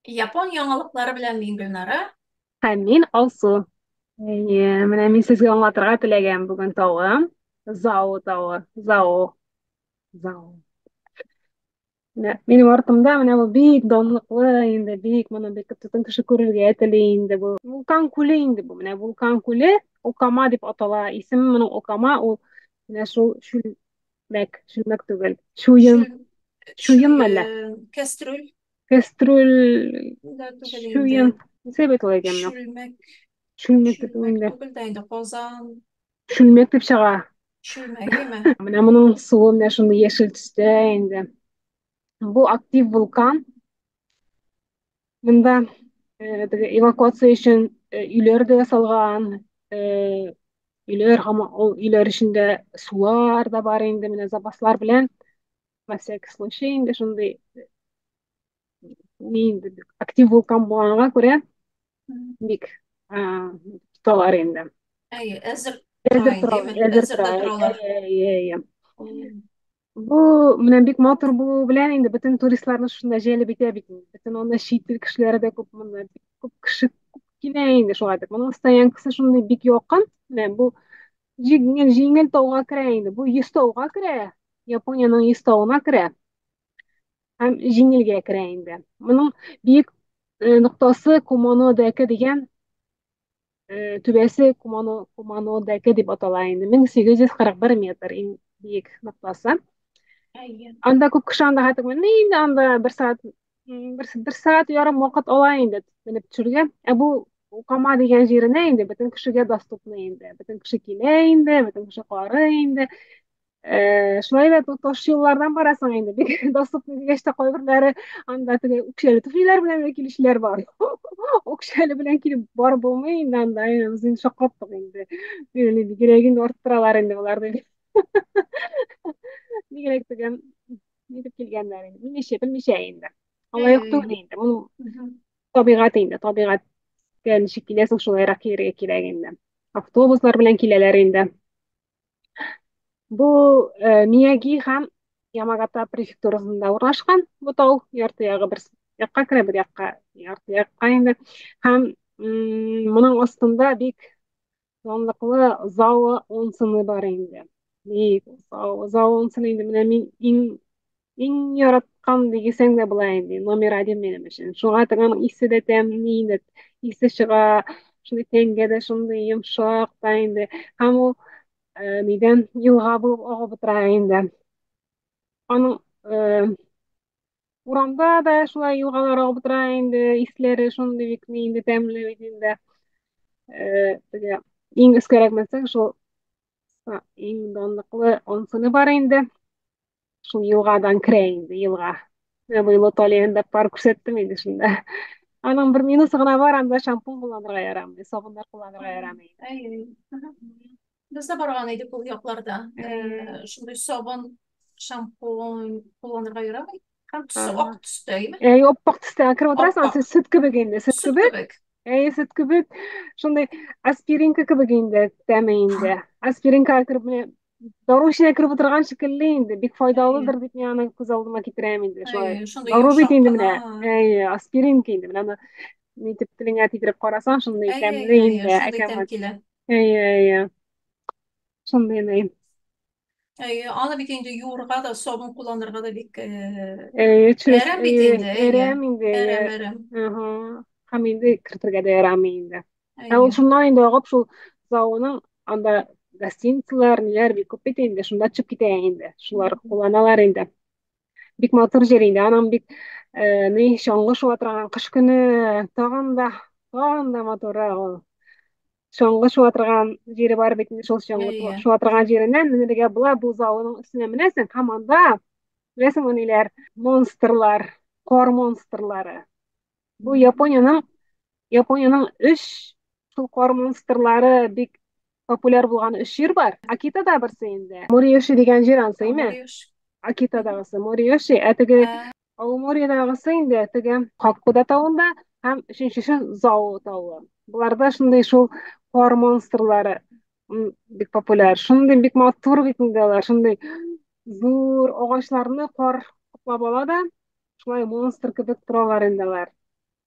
Япон яңалыклары белән мин Гөлнара. Һәм мин Алсу. Әйе, менә мин сезгә аңлатырга теләгән бүген тавым. Зао тавы. Зао. Зао. Менә минем артымда менә бу бик данлыклы инде, бик моны бик бөтен кеше күрергә тели инде бу. Вулкан күле инде бу. Менә вулкан күле Окама дип атала. Исеме моның Окама, ул менә шул чүлмәк, чүлмәк түгел. Чуен. Чүл, Чуен мәллә? чуен, кәстрүл Кәстрүл дә түгел инде. чуен. Нәрсә бит ул икән менә? Чүлмәк, Чүлмәк дип чүлмәк инде. түгел дә инде казан, Чүлмәк дип чыга. чүлмәк име? Менә моның суы менә шундый яшел төстә инде. Бу актив вулкан. Монда теге эвакуация өчен өйләр дә ясалган. Өйләр һәм ул өйләр эчендә сулар да бар инде менә запаслар белән. На всякий случай инде шундый ни инде актив вулкан булганга күрә бик тоталар инде. Әйе, әзер тора Әзер инде, тора, әйме? әзер Әзер тора. дә торалар. Әйе, әйе. Бу менә бик матур булуы белән инде бөтен туристларны шунда җәлеп итә бит инде. Бөтен анда чит ил кешеләре дә күп монда. Бик күп кеше күп килә инде шулай итеп. Моның стоянкасы шундый бик якын. Менә бу җиңел җиңел тауга керә инде. Бу 100 тауга керә. Япониянең 100 тавына керә. Һәм җиңелгә керә инде. Моның биек ноктасы Кумано-Дәке дигән түбәсе Кумано Кумано-Дәке дип атала инде. 1841 метр иң биек ноктасы. Әйе. Анда күп кеше анда хәтта менә инде анда бер сәгать бер сәгать ярым вакыт ала инде менеп төшергә. Ә бу Кама дигән җиренә инде бөтен кешегә доступны инде. Бөтен кеше килә инде, бөтен кеше карый инде. Шулай да таш юллардан барасың инде. Бик доступный дигәч тә кайберләре анда теге үкчәле туфлиләр белән дә килүчеләр бар. Үкчәле белән килеп барып булмый инде анда. Без инде шаккаттык инде. Бигрәк инде арттыралар инде болар дип. Бигрәк теге нитеп килгәннәр инде. Белмичә, белмичә инде. Алай ук Әйе. түгел инде. Моның табигать инде. Табигатькә ничек киләсең, шулайрак килергә кирәк инде. Автобуслар белән киләләр инде. Бу Мияги һәм Ямагата префектурасында урнашкан бу тау. Ярты ягы бер якка керә, бер якка ярты якка инде. Һәм моның астында бик данлыклы Зао онсыны бар инде. Бик Зао, Зао онсыны инде менә мин иң иң яраткан дисәң дә була инде. Номер один минем өчен. Шуңа аның исе дә тәмле инде. Исе чыга, шундый тәнгә дә шундый йомшак та инде. Һәм ул нидән елга булып агып утыра инде. Аның урамда да шулай елгалар агып утыра инде, исләре шундый бик ни инде тәмле бит инде. Теге иң өскәрәк менсәң, шул иң данлыклы онсыны бар инде. Шул елгадан керә инде, елга. Менә быел Италиядә пар күрсәттем инде шунда. Аның бер минусы гына бар, анда шампунь кулланырга ярамый, сабыннар кулланырга ярамый. Әйе. Без дә барган идек ул якларда. Шундый сабын, шампунь кулланырга ярамый. Һәм төсе ак төстә, әйеме? Әй, аппак төстә кереп утырасың, Аппак. сөт кебек инде, сөт Сөт кебек. кебек. Әй, сөт кебек. Шундый аспиринка кебек инде, тәме инде. Аспиринка кереп менә дару эченә кереп утырган шикелле инде. Бик Әйе. файдалыдыр дип мин аны күз алдыма китерәм инде. Шулай. Әйе, шундый Дару бит йомшак инде кына. менә. Әй, аспиринка инде. Менә аны нитеп телеңә тидереп карасаң, шундый Әйе, тәмле әйе, әйе, инде, шундый тәм әкәмәт. килә. Әй, әй, шундый ни. Әйе, аны бит инде юырга да, сабын кулланырга да бик Әй, төшерәс, әрәм бит әй, инде, әйе. әрәм инде, әйе. Әрәм, әрәм. Ага. Һәм инде кертергә дә ярамый инде. Ә ул Әйе. шуннан инде агып шул зауның анда гостиницалар, ниләр бик күп бит инде, шунда төшеп китә инде. Шулар кулланалар инде. Бик матур җир инде. Аның бик ни чаңгы шуа торган кыш көне тагын да матуррак ул. Чаңгы шуа торган җире бар бит инде, шул чаңгы Әйе. шуа торган җиреннән менергә була. Бу зауның өстенә менәсең һәм анда беләсең ниләр? Монстрлар, кар монстрлары. Бу Япониянең өч шул кар монстрлары бик популяр булган өч җир бар. Акитада берсе инде. Мориоши дигән җир ансы, име? Мориош. Акитадагысы Мориоши, ә теге Ауморьядагысы инде теге Хаккуда тавында һәм өченчесе Зао тавы. Боларда шундый шул кар монстрлары бик популяр. Шундый бик матур бит инде алар, шундый зур агачларны кар каплап ала да, шулай монстр кебек торалар инде алар.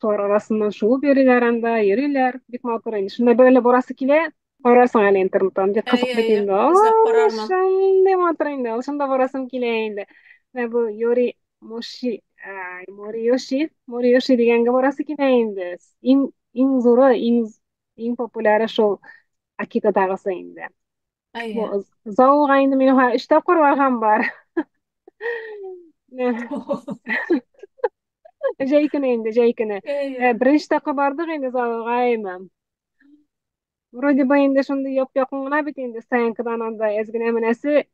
Шулар арасыннан шуып йөриләр анда, йөриләр. Бик матур инде. Шунда бер әле барасы килә. Карарсың әле интернеттан. Бик кызык Әйе, бит әйе, инде. эзләп О, карармын. шундый матур инде. Ул шунда барасым килә инде. Менә бу Йори Моши, ай, Мориоши, Мориоши дигәнгә барасы килә инде. Иң иң зуры, иң иң популяры шул Акитадагысы инде. Бу Әйе. Зауга инде минем өч тапкыр барган бар. Җәй көне инде, җәй көне. Әйе. Беренче тапкыр бардык инде залга әйме. Вроде бы инде шундый яп-якын гына бит инде стоянкадан анда әз генә менәсе.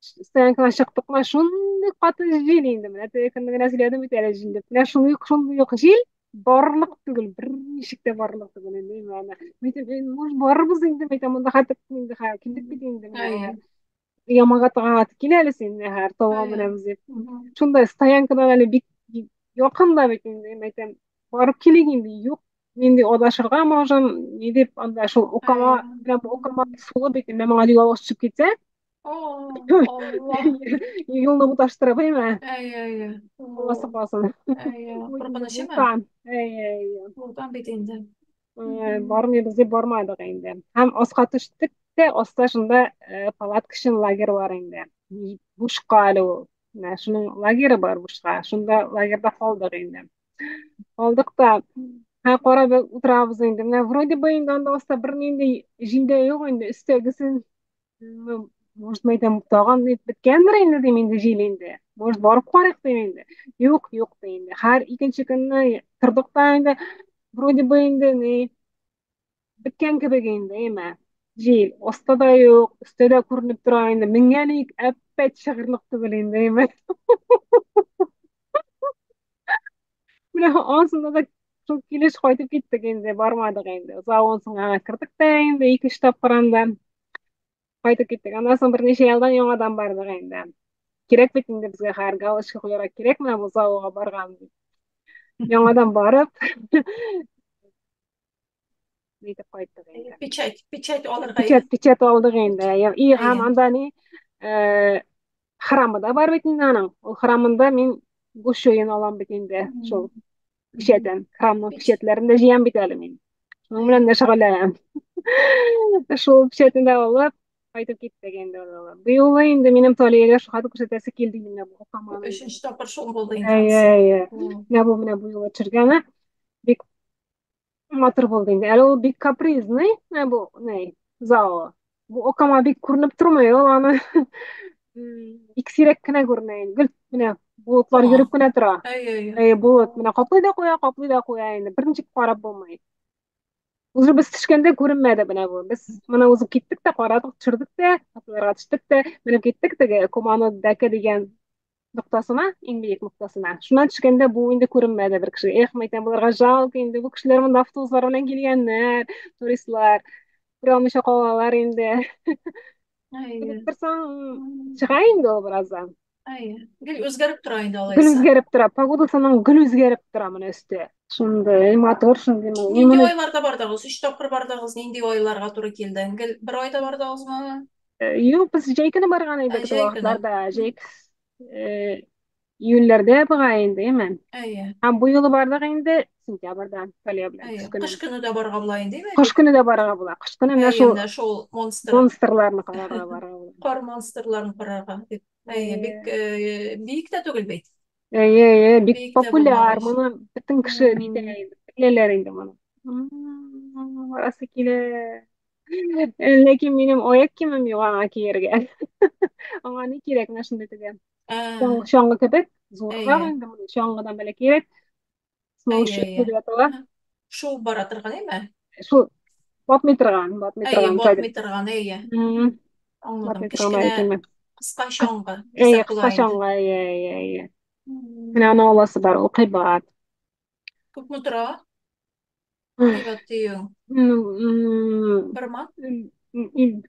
Стоянкадан чыктык кына шундый каты җил инде. Менә теге көнне генә сөйләдем бит әле җил дип. Менә шундый шундый ук җил барлык түгел, берничек тә барлык түгел инде. Менә мин может барырбыз инде, әйтәм, монда хәтта инде килдек бит инде Әйе. менә. Ямагатага кил әле син, һәр тауга Әйе. менәбез дип. Мгм. Шунда стоянкадан әле бик якын да бит инде, мин әйтәм, барып килик инде, юк, нинди адашырга можем, ни дип, анда шул Әйе. Окама, менә бу Окама Мгм. суы бит, менә моңа юлга төшеп китсә, О, Алла. юлны буташтырып, әйме, Әйе, әйе. Алла О, сакласын. әйе. Бу инде Куркынычымы? вулкан. Әй, әй, әй. Булган бит инде. Мгм. Бармыйбыз дип бармадык инде. Һәм аска төштек тә, аста шунда палатка өчен лагерь бар инде. Бушка әле ул. Менә шуның лагере бар бушка. Шунда лагерьда калдык инде. Калдык та һә карап утырабыз инде. Менә вроде бы инде анда аста бернинди җил дә юк инде. Өстәгесен ну, может, мен әйтәм, тагын бит беткәндер инде дим инде җил инде. Может, барып карыйк дим инде. Юк, юк ди инде. Һәр икенче көнне тордык та инде вроде бы инде ни беткән кебек инде, әмма җил аста да юк, өстә дә күренеп тора инде. Менгән ик әппәт чыгырлык түгел инде, әмма. Менә ансында да шул килеш кайтып киттек инде, бармадык инде. Озак соң кердек тә инде, ике-өч тапкыр анда кайтып киттек. Аннан соң берничә елдан яңадан бардык инде. Кирәк бит инде безгә хәзер галочка куярга кирәк менә бу залга барган дип. Яңадан барып, нитеп кайттык Әйе, инде. печать, печать алырга әйе. Печать, печать алдык инде. Печать. И һәм Әйе. анда ни, э, храмы да бар бит инде аның. Ул храмында мин гушоен алам бит инде шул Мгм. Мгм. печатен. Храмның Печать. печатьләрен дә җыям бит әле мин. Шуның Әйе. белән дә шөгыльләнәм. Шул печатен дә алып, кайтып киттек инде ул. Бу юлы инде минем Талиягә шул хәтле күрсәтәсе килде инде менә бу Бу Окаманы инде. өченче тапкыр шул булды инде Әйе, ансы. әйе. О. Менә бу юлы төшергәне бик матур булды инде. Әле ул бик капризный, менә бу ни, зао. Бу Окама бик күренеп тормый, ул аны бик сирәк кенә күренә инде. Гел менә болытлар Томан. йөреп кенә тора. Әйе, әйе. Әйе, О. болыт менә каплый да куя, каплый да куя инде. Берничек карап булмый. Уже без төшкәндә күренмәде менә бу. Без моны узып киттек тә, карадык, төшердек тә, атларга төштек тә, менеп киттек теге Комано Дәке дигән ноктасына, иң биек ноктасына. Шуннан төшкәндә бу инде күренмәде бер кешегә. Эх, мәйтәм, боларга жалко инде, бу кешеләр монда автобуслар белән килгәннәр, туристлар. Күрә алмыйча калалар инде. Әйе. Белеп торсаң, М. чыга инде ул бераздан. Әйе. Гел үзгәреп тора инде Гел алайса. үзгәреп тора. Погодасының гел үзгәреп тора моны өсте. Шундый матур, шундый. Мин Нинди моны айларда бардыгыз? Өч тапкыр бардыгыз. Нинди айларга туры килде? Гел бер айда бардыгызмы? Юк, без җәй көне барган Ә, идек җәй көне. вакытларда. Җәй э, июльләрдә бугай инде, әйме? Әйе. Һәм бу юлы бардык инде сентябрьдә, Талия белән Әйе. көз көне. Кыш көне дә барырга була инде, әйме Кыш бит? көне дә барырга була. Кыш көне менә Әйе, шул менә шул монстр, монстрларны карарга барырга була. кар монстрларын карарга дип. Әйе, бик Әйе, биек тә түгел бит. әйе, әйе, бик Биек тә популяр. булмагач. Моны бөтен кеше нитә М, инде, беләләр инде моны. Барасы килә. Ләкин минем аяк киемем юк аңа кияргә. Аңа ни кирәк менә шундый теге ә, чаңгы кебек, зуррак әйе, инде моны чаңгыдан бәләкәйрәк, әйе, сноуши әйе. дип атала. Ага. Шуып бара торган, әйме? Шул батмый торган, батмый Әйе, торган батмый кадр. торган, әйе. М, Аңладым. Батмый торган Кечкенә аяк киеме. кыска чаңгы Әйе, дисәк була кыска инде. чаңгы, әйе, әйе, әйе. Менә М, аны аласы бар, ул кыйбат. Күпме тора? Кыйбат дию. М, Бер ман?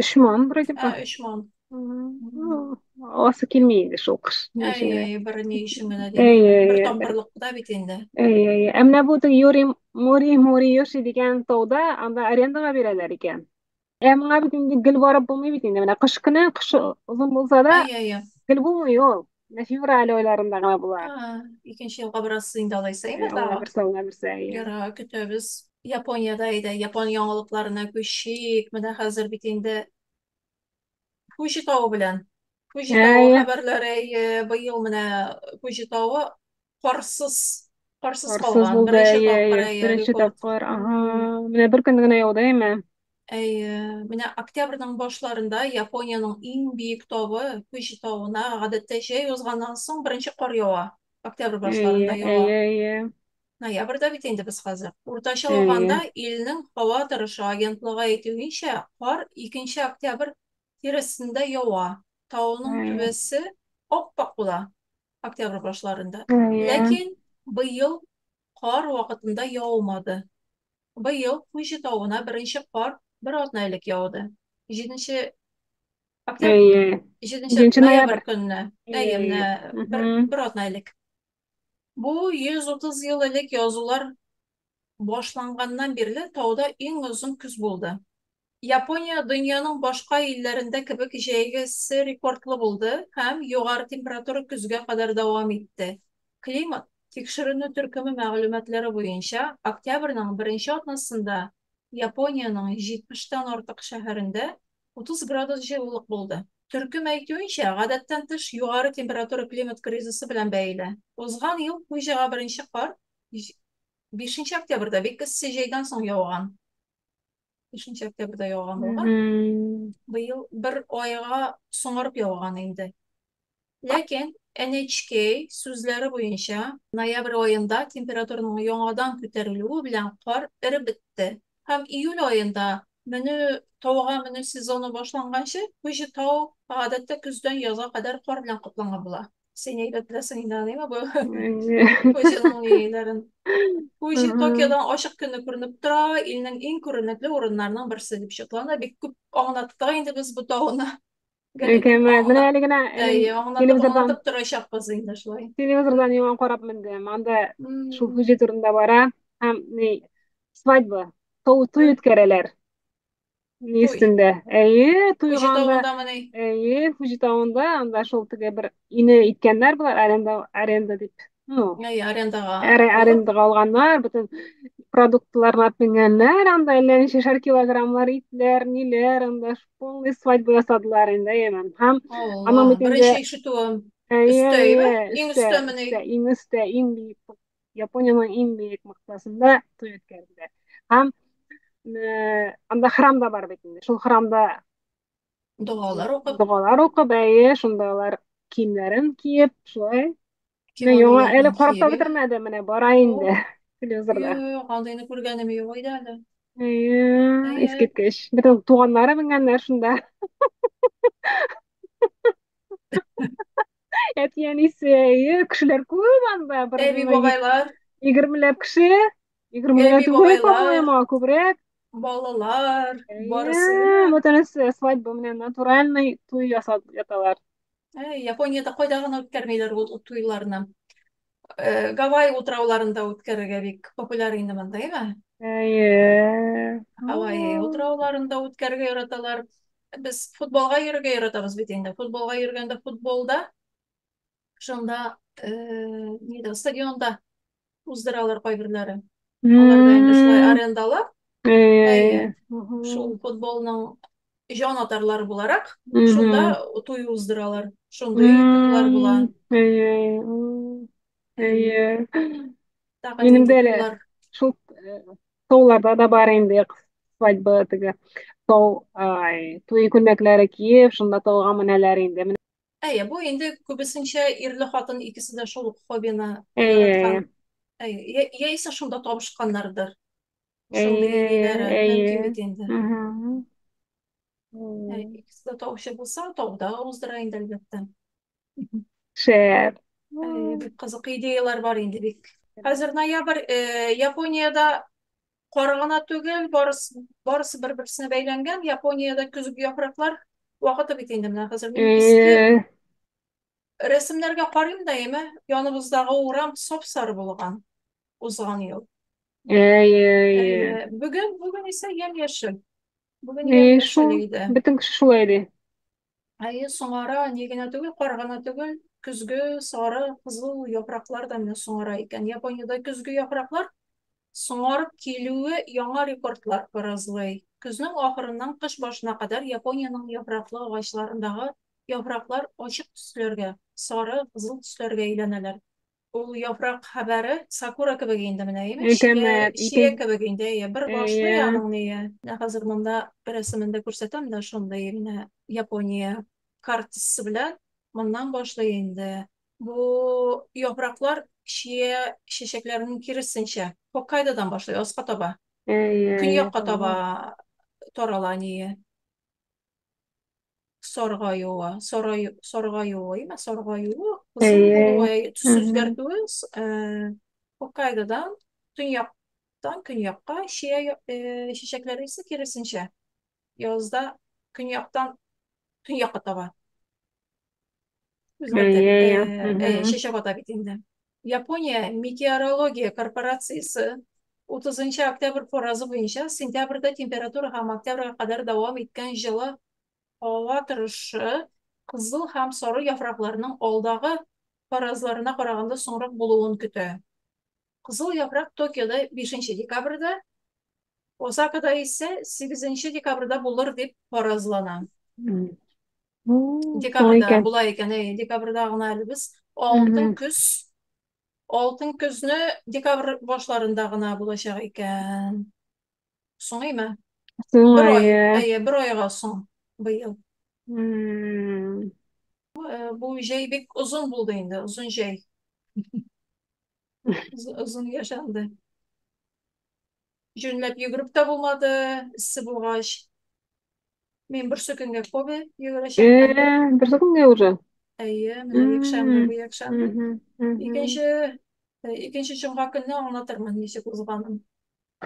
Өч ман вроде Ә, бы. өч ман. Ну, аласы килми инде шул кыш. Ни Әй, өчен генә. әй, бер ни өчен генә Әйе, димме? Бер әйе, бер. тапкырлык та бит инде. Әйе, әйе. Ә менә бу теге Юри Мори Мори Йоши дигән тауда анда арендага бирәләр икән. Ә моңа бит инде гел барып булмый бит инде. Менә кыш көне, кыш озын булса да, Әй, әй, гел булмый ул. Менә февраль айларында гына була. Икенче елга барасы инде алайса, әйме Алла тагы? бирсә, Алла бирсә, әйе. Яра, көтәбез. Япониядә әйдә, япон яңалыкларына күчик. Менә хәзер бит инде Фуҗи тавы белән. Фуҗи тавы Әйе, хәбәрләре әйе, быел менә Фуҗи тавы карсыз, карсыз карсыз калган. булды, Беренче әйе, тапкыр әйе. әйе, Беренче рекорд. тапкыр, ага. Менә бер көн генә яуды, әйме? Әйе, менә октябрьнең башларында Япониянең иң биек тавы Фуҗи тавына гадәттә җәй узганнан соң беренче кар ява. Октябрь Әйе, башларында ява. әйе, әйе. Ноябрьдә бит инде без хәзер. Уртача Әйе, алганда, илнең һава торышы агентлыгы әйтүенчә, кар 2 октябрь тирәсендә ява. Тауның әйе. түбәсе ап-ак була октябрь башларында. Әйе, Ләкин быел кар вакытында яумады. Быел Фуҗи тавына беренче кар бер атна элек яуды. 7 октябрь, әйе. 7 Икенче ноябрь ноябрь. көнне. Әйе, Әйе, әйе. менә бер, Угу. бер атна элек. Бу 130 ел элек язулар башланганнан бирле тауда иң озын көз булды. Япония дөньяның башка илләрендә кебек җәйгесе рекордлы булды һәм югары температура көзгә кадәр дәвам итте. Климат тикшеренү төркеме мәгълүматлары буенча, октябрьнең беренче атнасында Япониянең 70тән артык шәһәрендә 30 градус җылылык булды. Төркем әйтүенчә, гадәттән тыш югары температура климат кризисы белән бәйле. Узган ел Фуҗига беренче кар 5 октябрьдә бик эссе җәйдән соң яуган. 5 октябрьдә яуган булган. Угу. Быел бер айга соңарып яуган инде. Ләкин NHK сүзләре буенча, ноябрь аенда температураның яңадан күтәрелүе белән кар эреп бетте. Һәм июль аенда менү тауга менү сезоны башланганчы, Фуҗи тау гадәттә көздән язга кадәр кар белән капланган була. Син әйбәт беләсең инде, аны, бу Әйе. Фуҗиның ниләрен. Фуҗи Угу. Токиодан ачык көнне күренеп тора, илнең иң күренекле урыннарының берсе дип чыклана. Бик күп аңлаттык инде без бу тауны. Гел Әкәмәт. аңла Менә әле генә энем әйе, аңлатып телевизордан аңлатып торачакбыз инде шулай. телевизордан яңа карап мендем. Анда шул М, Фуҗи турында бара һәм ни свадьба, туй э, үткәрәләр. Ни Туй. өстендә. Әйе, Фуҗи туйга анда, тавындамыни? әйе, Фуҗи тавында анда шул теге бер ине иткәннәр болар аренда аренда дип. Ну, Әйе, арендага алып. арендага алганнар, бөтен продуктларны алып менгәннәр, анда әллә ничәшәр килограммлар итләр, ниләр, анда полный свадьба ясадылар инде, әйеме. Һәм аның Алла, бит инде, беренче ишетүем. әйе, Өстә, әйе, әйме? Иң өстә, өстәмени? өстә, иң өстә, иң биек, Япониянең иң биек ноктасында туй үткәрделәр. Һәм анда храм да бар бит инде. Шул храмда Догалар укып, догалар укып, әйе, шунда алар киемнәрен киеп, шулай. Менә яңа кимоноларын әле карап киеп, та әйме? бетермәде, менә бара О, инде телевизорда. юк, андыйны күргәнем юк иде әле. Әйе, Әйе. искиткеч. Бөтен туганнары менгәннәр шунда. Әти-әнисе, әйе, кешеләр күп анда, бер Әби бабайлар, егермеләп кеше, егерме генә әби түгел, бабайлар, по-моему, күбрәк. балалар, Әйе, барысы, әйме? бөтенесе свадьба менә натуральный туй ясап яталар. Әй, Япониядә кайда гына үткәрмиләр ул туйларны. Гавай утрауларында үткәрергә бик популяр инде монда, әйме? Әйе. Гавайи утрауларында үткәрергә яраталар. Без футболга йөрергә яратабыз бит инде. Футболга йөргәндә футболда шунда нидә стадионда уздыралар кайберләре. Алар да инде шулай М, арендалап, әйе, әйе. шул Мгм. футболның җан атарлары буларак, шунда Мгм. туй уздыралар. Шундый туйлар була. М, әйе. М, Әйе. әйе. Тагы Минем нинди дә әле туйлар? шул тауларда да бар инде свадьба теге тау ай, туй күлмәкләре киеп, шунда тауга менәләр инде. Менә. Әйе, бу инде күбесенчә ирле хатын икесе дә шул ук хоббины Әйе, яраткан. Әйе, яисә шунда табышканнардыр. әйе, Шундый әйе, ниләре әйе. мөмкин бит инде. Мгм. Әй, М. икесе дә таучы булса, тауда уздыра инде, әлбәттә. Шәп. Әй, М. бик кызык идеяләр бар инде бик. Хәзер ноябрь, Япониядә кар гына түгел, барысы, барысы бер-берсенә бәйләнгән. Япониядә көзге яфраклар вакыты бит инде менә хәзер. Мин иске Әйе, рәсемнәргә карыйм да, әйме, яныбыздагы урам сап-сары булган узган ел. әйе, әйе. Әйе, бүген исә ямь-яшел. Бүген Әйе, ямь-яшел шул иде. бөтен кеше шулай ди. Әйе, соңара ни генә түгел, кар гына түгел, Көзге сары, кызыл яфраклар да менә соңара икән. Япониядә көзге яфраклар соңарып килүе яңа рекордлар фаразлый. Көзнең ахырыннан кыш башына кадәр Япониянең яфраклы агачларындагы яфраклар ачык төсләргә, сары, кызыл төсләргә әйләнәләр. Ул яфрак хәбәре сакура кебек инде менә, әйеме? Чия, Әкәмәт, чия ике. кебек инде, әйе. Бер башлый Әйе. аның ние. Менә хәзер монда рәсемен дә күрсәтәм дә шундый менә Япония картасы белән моннан башлый инде. Бу яфраклар чия чәчәкләренең киресенчә, Хоккайдодан башлый, аска таба, Әйе, әйе. көньякка таба тарала ние. Саргаюы, сараю, саргаюы, имә саргаюы, кызыл Әйе. булуы, төс Мгм. үзгәртүе Хоккайдодан төньяктан көньякка чия чәчәкләре исә киресенчә, язда көньяктан төньякка таба үзгәртә Әйе, бит, әйе. Мгм. чәчәк ата бит инде. Япония метеорология корпорациясе 30 октябрь фаразы буенча сентябрьдә температура һәм октябрьгә кадәр дәвам иткән җылы һава торышы кызыл һәм сары яфракларның алдагы фаразларына караганда соңрак булуын көтә. Кызыл яфрак Токиода 5 декабрьдә, Осакада исә 8 декабрьдә булыр дип фаразлана. М. Соң Декабрьдә икән. була икән, әй, декабрьдә гына әле без алтын Мгм. көз, алтын көзне декабрь башларында гына булачак икән. Соң име? Соң, Бер ай, әйе. әйе, бер айга соң быел. М. Бу җәй бик озын булды инде, озын җәй. Озын яшәнде. Җүнләп йөгереп тә булмады, эссе булгач. Мин берсекөнгә Кобе йөгерәчәкмен. Бер көнгә уже. Әйе, менә якшәмбе, М. бу якшәмбе. Мгм. Мгм. Икенче, икенче җомга көнне аңлатырмын, ничек узганын.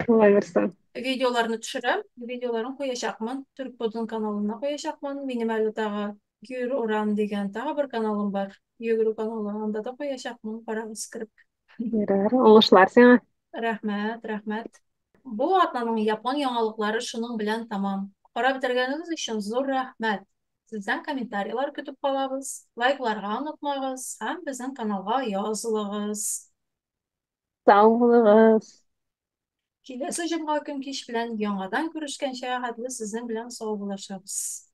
Шулай булса. Видеоларны төшерәм, видеоларын куячакмын. Төрк Бодун каналына куячакмын. Минем әле тагы Гүр Уран дигән тагы бер каналым бар. Йөгерү каналы, анда да куячакмын. Карагыз кереп. Ярар, уңышлар сиңа. Рәхмәт, рәхмәт. Бу атнаның япон яңалыклары шуның белән тәмам. Карап бетергәнегез өчен зур рәхмәт. Сездән комментарийлар көтеп калабыз. Лайкларга онытмагыз һәм безнең каналга язылыгыз. Сау булыгыз. Киләсе җомга көн кич белән яңадан күрешкәнчә хәтле сезнең белән саубуллашабыз.